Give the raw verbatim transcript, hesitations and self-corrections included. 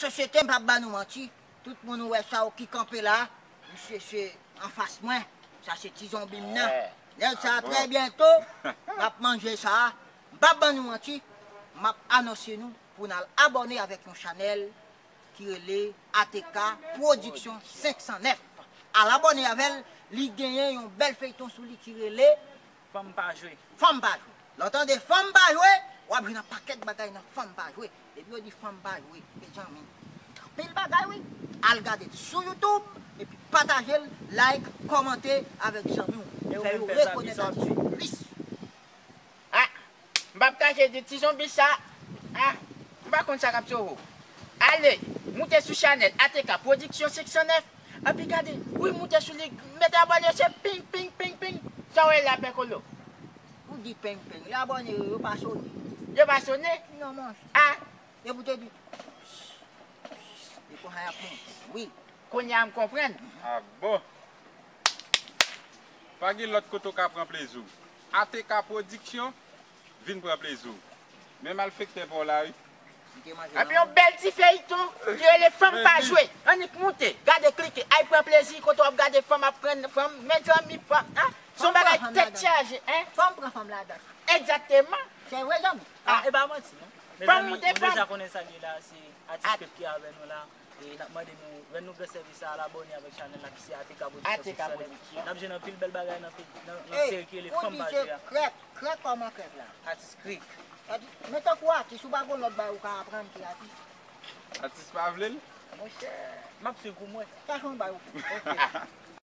Sosyete, m p ap ban nou manti. Tout moun ou wè sa yo ki kanpe la, misye se anfas mwen. Sa se ti zonbi m nan. Nèg sa, trè byento, m ap manje sa. M p ap ban nou manti. M ap anonse nou pou n al abòne avèk yon chanèl ki rele A T K Production senk san nèf. Al abòne avè l, li genyen yon bèl feyton sou li ki rele Fanm pa jwe. Fanm pa jwe. Lè w tande fanm pa jwe, w ap jwenn yon pakèt bagay nan fanm pa jwe. Depi yo di fanm pa jwe, mezanmi, anpil bagay wi. Al gade l sou YouTube, epi pataje l, like, kòmante avèk zanmi w. Fè yo rekonèt atis yo plis. Ah, m p ap kache di ti zonbi sa. Ah, m pa konn sa k ap sove w. Ale, moute sou chanèl A T K Production senk san nèf. Epi gade, wi, moute sou li, mete abòne, se ping, ping, ping, ping. Sa w wè la, Pè Kolo? Ou di peng peng, lè abòne yo, yo pa sone. Yo pa sone? Non, monchè. Ah, e pou te di, e konsa y ap monte. Wi. Kounye a m konprann. Ah bon? Pa gen lòt kote w ka pran plezi w. A T K Production, vin pran plezi w. Men malfektè pa w la, wi. Epi yon bèl ti feyton ki rele Fanm pa jwe. Annik moute, gade, klike, ay pran plezi kote w ap gade fanm ap pran fanm, mezanmi, fanm, ah, se yon bagay tèt chaje, hein? Fanm pran fanm ladan. Egzakteman. Se vre, zanmi. Ah, e pa manti, non. Fanm moute fanm. Nou deja konnen sa l ye la, se Atis Pep ki avè nou la. E n ap mande nou, rèn nou gran sèvis sa, al abòne avèk chanèl la ki se A T K Production senk san nèf. N ap jwenn anpil bèl bagay nan, nan, nan seri ki rele Fanm pa jwe a. Krèk, krèk kòman krèk la? Atis Krik. Men tankou atis, ou pa gon lòt bagay ou ka aprann ki atis? Atis pa vle l? Monchè, m ap swiv pou mwen. Chache yon bagay ou fè. Ok.